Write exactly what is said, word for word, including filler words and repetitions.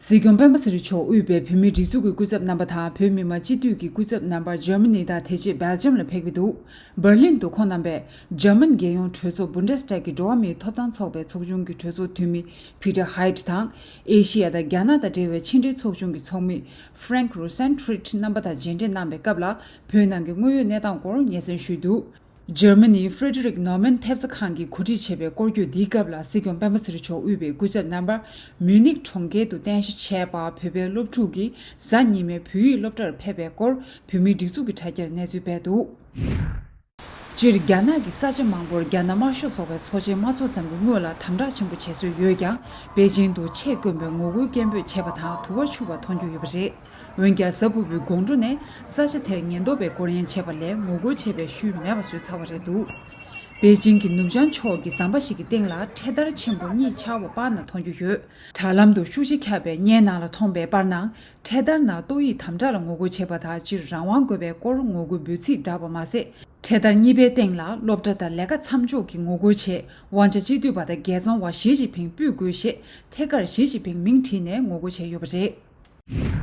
སྲིད་སྐྱོང་སྤེན་པ་ཚེ་རིང་མཆོག་དབུས་པའི་བོད་མིའི་སྒྲིག་འཛུགས་ཀྱི་སྐུ་ཚབ་རྣམ་པ་དང་བོད་མི་མང་སྤྱི་འཐུས་ཀྱི་སྐུ་ཚབ་རྣམ་པ་འཇར་མ་ནི་དང་དེ་རྗེས་སྦེལ་ཇམ་ལ་ཕེབས་ཀྱི་འདུག། འབར་ལིན་དུ་ཁོང་རྣམ་པས་འཇར་མན་རྒྱལ་ཡོངས་གྲོས་ཚོགས་བུན་ཌེ་སི་ཊེག་གི་འགྲོ་བ་མིའི་ཐོབ་ཐང་ཚོགས་པའི་ཚོགས་ཆུང་གི་གྲོས་ཚོགས་འཐུས་མི་ཕི་ཏར་ཧའེ་ཊི་དང་། ཨེ་ཤི་ཡ་དང་རྒྱ་ནག་དང་འབྲེལ་བའི་ཕྱི་འབྲེལ་ཚོགས་ཆུང་གི་ཚོགས་མི་ཧྥ་རེང་རུ་སན་ཁྲིད་རྣམ་པ་དང་མཇལ་འཕྲད་གནང་བའི་སྐབས་ལ་བོད་ནང་གི་དངོས་ཡོད་གནས་སྟངས་སྐོར་སྙན་སེང་ཞུས་འདུག། འཇར་མ་ནིའི་ཧྥེ་ཌེ་རིག་ནོར་མན་ཐེབས་རྩ་ཁང་གིས་གོ་སྒྲིག་བྱས་པའི་སྐོར་སྐྱོད་འདིའི་སྐབས་ལ་སྲིད་སྐྱོང་སྤེན་པ་ཚེ་རིང་མཆོག་དབུས་པའི་སྐུ་ཚབ་རྣམ་པར་མིའུ་ནིག་གྲོང་ཁྱེར་དུ་རྟེན་གཞི་བྱས་པ་བོད་པའི་སློབ་ཕྲུག་གིས་གཟའ་ཉི་མའི་བོད་ཡིག་སློབ་གྲྭར་ཕེབས་པའི་སྐོར་བོད་མིའི་སྒྲིག་འཛུགས་ཀྱི་དྲ་རྒྱར་གནས་ཚུལ་སྤེལ་འདུག། སྤྱིར་རྒྱ་ནག་གི་ས་ཆ་མང་པོར་རྒྱ་ནག་དམར་ཤོག་ཚོགས་པའི་ཚོགས་ཆེན་མ་ཚོགས་ཙམ་གྱི་སྔོན་ལ་དམ་དྲག་ཆེན་པོ་བྱེད་སྲོལ་ཡོད་ཀྱང་པེ་ཅིང་དུ་ཆེད་བསྐོན་པའི་ངོ་རྒོལ་སྐད་འབོད་བྱས་པ་དང་དུ་བ་འཕྱུར་བ་མཐོང་རྒྱུ་ཡོད་པ་རེད། འོན་ཀྱང་གཟའ་ཕུར་བུའི་དགོང་དྲོ་ནས་ས་ཆ་དེར་ཉེན་རྟོག་པས་སྐོར་གཡེང་བྱས་པ་ལས་ངོ་རྒོལ་བྱས་པའི་ཤུལ་མེད་པ་བཟོས་ཚར་བ་རེད་འདུག། པེ་ཅིང་གི་ནུབ་བྱང་ཕྱོགས་ཀྱི་ཟམ་པ་ཞིག་གི་སྟེང་ལ་འཕྲེད་དར་ཆེན་པོ་གཉིས་ཕྱར་བ་སྤར་ན་མཐོང་རྒྱུ་ཡོད། དྲ་ལམ་དུ་ཤུགས་ཆེ་ཁྱབ་པའི་བརྙན་ནང་ལ་མཐོང་བའི་པར་ནང་འཕྲེད་དར་ནང་ཏོག་དབྱིབས་དམ་དྲག་ལ་ངོ་རྒོལ་བྱས་པ་དང་སྤྱིར་རང་དབང་དགོས་པའི་སྐོར་ངོ་རྒོལ་འབོད་ཚིག་བསྒྲགས་པ་མ་ཟད། འཕྲེད་དར་གཉིས་པའི་སྟེང་ལ་སློབ་གྲྭ་དང་ལས་ཀ་མཚམས་འཇོག་གི་ངོ་རྒོལ་ཆེད་དབང་ཆ་སྤྱི་འཐུས་པ་དང་རྒྱལ་བཙོང་བ་ཞི་ཅིན་ཕིང་སྤུད་དགོས་ཞེས་ཐད་ཀར་ཞི་ཅིན་ཕིང་མིང་བྲིས་ནས་ངོ་རྒོལ་བྱས་ཡོད་པ་རེད།